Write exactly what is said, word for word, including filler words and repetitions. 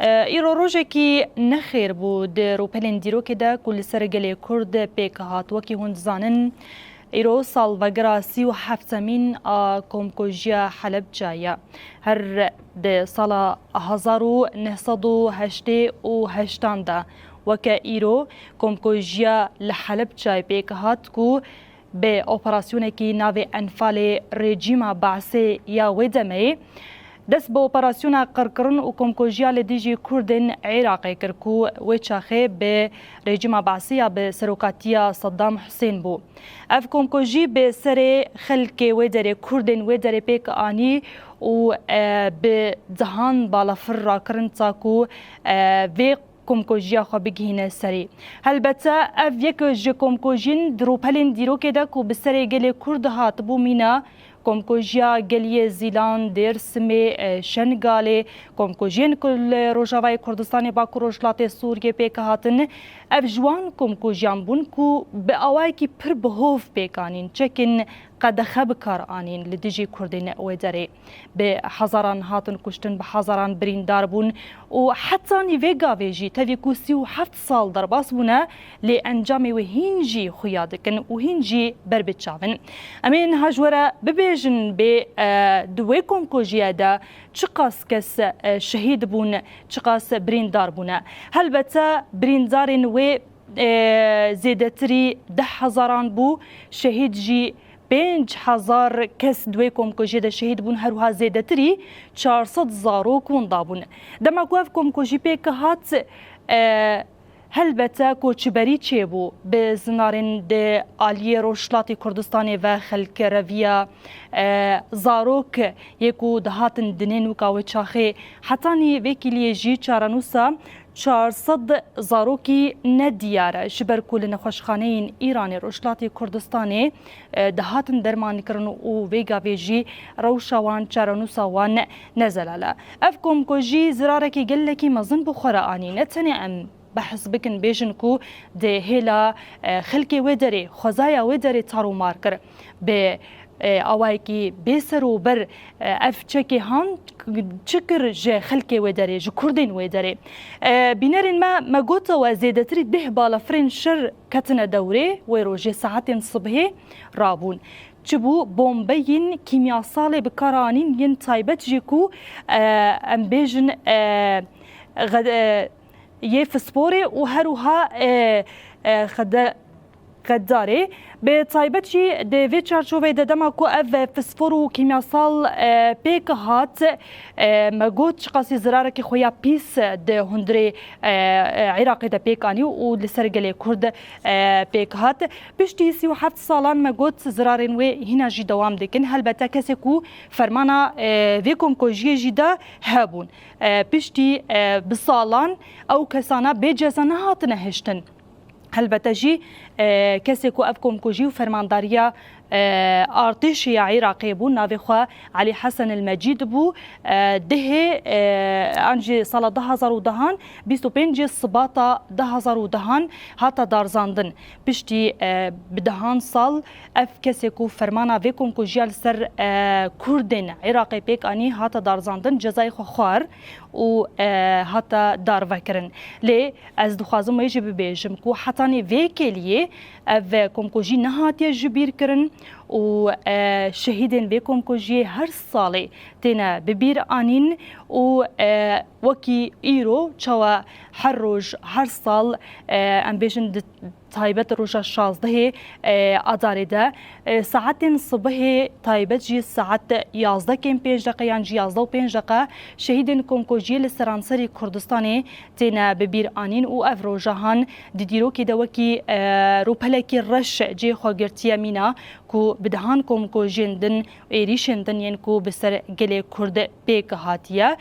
Îro rojekî nexêr bû di rûpelên dîrokê de ku li ser gelê Kurd pêk hat. Wekî hûn dizanin, îro salvegera sî û heftemîn a Komkujiya Helebca ye. Her di sala hezar û neh sed û heştê û heştan de weke îro Komkujiya li Helebcayê pêk hat ku bi operasyonekî navê Enfalê rejîma Be'sê ya wê demeyê dest bi operasyona qirkirin û komkujiya li dijî Kurdên Iraqê kir ku wê çaxê bi rejîma Be'sê ya bi serokatiya Saddam Husên bû. Ev komkujî bi serê xelkê wê derê, Kurdên wê derê pêk anî û, e, bi dehan balafir rakirin ta ku, e, vê komkujiya xwe bigihîne serî. Helbete ev yek ji komkujiyên di rûpelên dîrokê de ku bi serê gelê Kurd hatibû mîna, komkujiya geliyê Zîlan, Dêrsimê, e, Şengalê, komkujiyên ku li Rojavayê Kurdistanê, Bakur Rojhilatê Sûriyê pêk hatin, ev ji wan komkujiyan bûn ku bi awayekî pir bi hov pêk anîn, çekên qedexe bi kar anîn li dijî Kurdên wê derê. Bi hezaran hatin kuştin, bi hezaran birîndar bûn û hetanî vê gavê jî tevî ku sî û heft sal derbas bûne, lê encamê wê hîn jî xuya dikin û hîn jî ber bi çav in. Em ê niha ji we re bibêjin bê, e, di wê komkujiye de çiqas kes, e, şehîd bûn, çiqas birîndar bûne. Helbete birîndarên wê, e, zêdetirî deh hezaran bû, şehîd jî pênc hezar kes di wê komkujiyê de şehîd bûn, her wiha zêdetirî çar sed zarok winda bûn. Dema ku ev komkujî pêk hat, e, helbete koçberî çêbû. Bi zinarên di aliyê Rojhilatê Kurdistanê ve xelk reviya, e, zarok yê ku dihatin dinên wika wê çaxê, hetanî vê kîliyê jî çarenûsa çar sed zarokî nediyar e, ji ber ku li nexweşxaneyên Îranê, Rojhilatê Kurdistanê, e, dihatin dermankirin û vê gavê jî rewşa wan, çarenûsa wan ne zelal e. Ev komkujî zirarekî gelekî mezin bi xwe re anî. Ne tenê em behs bikin, bêjin ku di hêla, e, xelkê wê derê, xwezaya wê derê tar û mar kir. Bi, e, awayekî bêserûber, e, ev çekê han çi kir ji xelkê wê derê, ji Kurdên wê derê? E, bînerên me, me got we zêdetirî deh balafirên şer ketine dewrê wê rojê saetên sibhê rabûn. Çi bû? Bombeyên kîmyasalê bi kar anîn, yên taybet jî ku, e, em bêjin, e, xed-, e, yê fisporê û her wiha, e, e, xede-, xedarê. Bi taybet jî di vê çarçoveyê de dema ku ev fisfor û kîmyasal, e, pêk hat, e, me got çiqasî zirarekî xwe ya pîs di hundirê, e, e, Iraqê de pêk anî û li ser gelê Kurd, e, pêk hat. Piştî sî û heft salan me got zirarên wê hîna jî dewam dikin. Helbete kesê ku fermana, e, vê komkujiyê jî da hebûn. E, piştî, e, bi salan ew kesana bê ceza nehatine hiştin. Helbete jî, e, kesê ku ev komkujî û fermandariya, e, artêşê ya Iraqê bû, navê xwe Elî Hesen el Mecîd bû. E, dihê, e, an jî sala du hazar û dehan, bîst û pêncê Sibata du hazar û dehan hata darzandin. Piştî, e, bi dehan sal ev kesê ku fermana vê komkujiya li ser, e, Kurdên Iraqê pêk anî hata darzandin, cezayê xwe xwar û, e, hata darvekirin. Lê ez dixwazim wê jî bibêjim ku hetanî vê kêliyê ev komkujî nehatiye ji bîr kirin û, e, şehîdên vê komkujiyê her salê têne bi bîr anîn û, e, wekî îro çawa her roj, her sal, e, em bêjin di taybet roja şazdehê, e, Adarê de, e, saetên sibihê taybet jî saet yazdeh kêm pênc deqe yan jî yazdeh û pênc deqe şehîdên komkujiyê li seranserî Kurdistanê têne bi bîr anîn û ev roja han di dîrokê de wekî, e, rûpelekî reş cihê xwe girtiye mîna ku bi dehan komkujiyên din, êrîşên din yên ku bi ser gelê Kurd pêk hatiye.